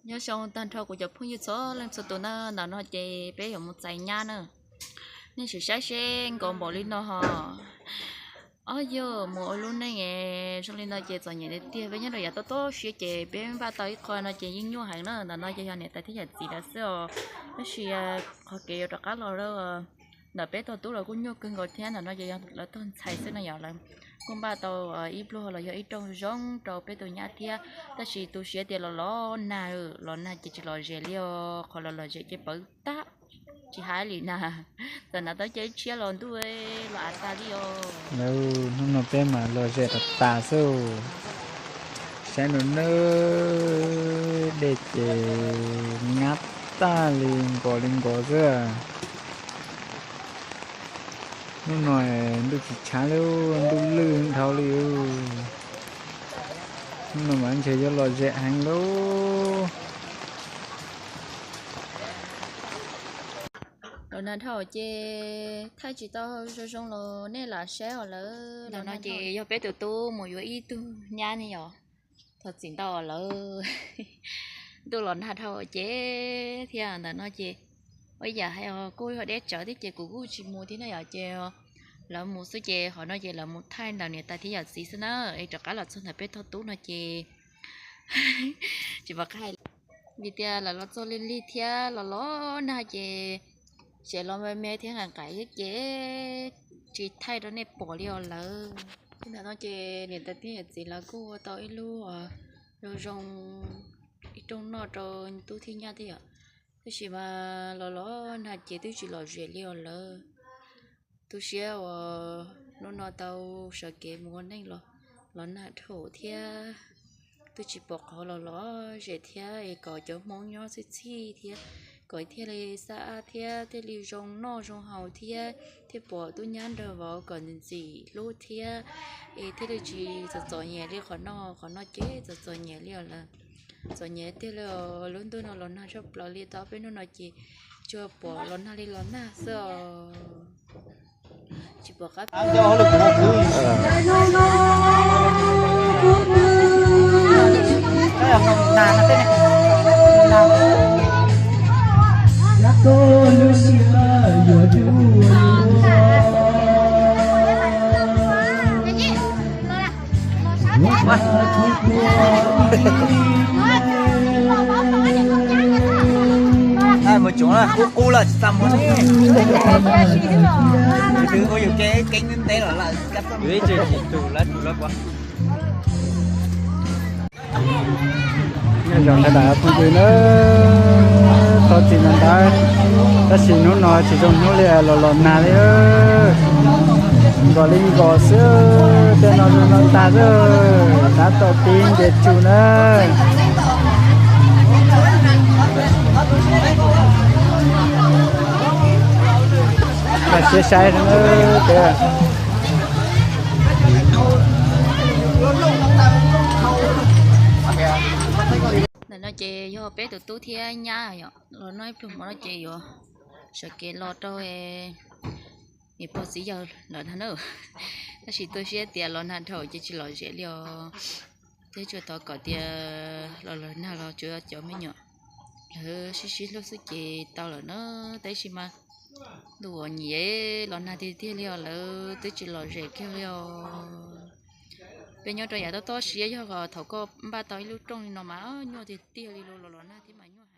Nyob zoo tag nrho kuv cov phooj ywg txhua leej txhua tus na, ntawm no ces peb yuav mus txais nyab na. Nej sim saib seb nkaus npaum li no ho. Ob yog mus ua lub neej zoo li no ces txom nyem tiag tiag. Peb nyob rau yav toj toj siab ces peb npaj tau ib qho no ces yeej nyuaj heev na. Ntawm no ces yog niam tais thiab yawm txiv lawv xwb os, tab sis qhov kev yuav rov qab los ntawm peb tog tub los kuj nyuaj kawg nkaus thiab. Ntawm no ces yog lawv tog ntxhais xwb no yom, lawv kuj npaj tau ib pluag los yog ib rooj zoo rau peb tus nyab thiab. Tab sis tu siab tias los los nag, los nag ces tsis lom zem li os, qhov los lom zem ces pawv tag, tsis hais li na. Txawm hnav tau cov tshiab los ntuj los av tag li os. Lawv, hnub no peb mas lom zem tas tas xwb. Saib no nawb, dej ces nyab tag li nkaus li nkaus xwb. Hnub no ntuj tsis tshav li, ntuj lwj dhau li. Hnub no mas ntshe yuav lom zem heev lauj. Los nag dhau ces thaij tsis tau zoo zoo los nej lam saib os lawm. Los no ces yog peb tus tub mus yuav ib tug nyab ne yom. Thov txim ntau lawm. Ntuj los nag dhau ces thiab ntawm no ces ua yam hais kuj yog deb tsawv thiab ces kuv kuj tsis mus thiab na yom, ces lawv mus xwb ces qhov no ces lawv mus thaij ntawm niam tais thiab yawm txiv xwb na. Es rov qab los txog ntawm peb tog tub no ces tsis pom qab hais li, vim tias lawv los txog lig lig thiab los los nag ces tsev los me me thiab nqaim nqaim thiab ces tsis thaij rau nej pom li os lawm. Ntawm no ces niam tais thiab yawm txiv lawv kuj ua tau ib lub zoo zoo ib rooj noj rau tub thiab nyab thiab yom. Tab sis mas los los nag ces twb tsis lom zem li os lawm. Tu siab uas hnub no tau sawv kev mus ua neej los, los nag dhau thiab twb tsis pom qhov los lom zem thiab es kom cov Hmoob nyob txhij txhij thiab kom thiaj li xab ab thiab thiaj li zoo noj zoo haus thiab thiaj pom tub nyab nrog vauv kom ntxim ntxim hlub thiab es thiaj li tsis txom txom nyem li qhov no, qhov no ces txom txom nyem li os lawm. Txom nyem tiag li os, lub ntuj no los nag tshaj plaws li, tau peb hnub no ces tsuas pom los nag li los nag xwb os. Tsis pom qab. Mus tsoov qub qub lawm tsis txaj muag ne. Tus twg ua yus kev keeb ntev los lawm. Yus ib tse tsis tus lab tus lab kua. Nyob zoo sawv daws phooj ywg na, thov txim ntawd, tab sis hnub no tsis zoo hnub li, los los nag li, nkaus li nkaus xwb, tej no zoo no tag xwb, tab tom tib nce tsuj na. Siab saib peb. Ntawm no ces yog peb tus tub thiab nyab yom, los noj ib pluag mov no ces yuav sawv kev los rau niam pog txiv yawg lawm ntag na. Tab sis tu siab tias los nag dhau ces tsis lom zem li os. Thiab tsuas thov kom tias los los nag los tsuas cov me nyuam lawv sib sib hlub xwb ces tau lawm na. Tab sis mas ntuj uas nyiam los nag tiag tiag li os, lawv twb tsis lom zem kiag li os. Peb nyob rau yav tob tob siab, yog thaum koj npaj tau ib lub rooj li no mas nyuaj tiag tiag li, los los nag thiab mas nyuaj.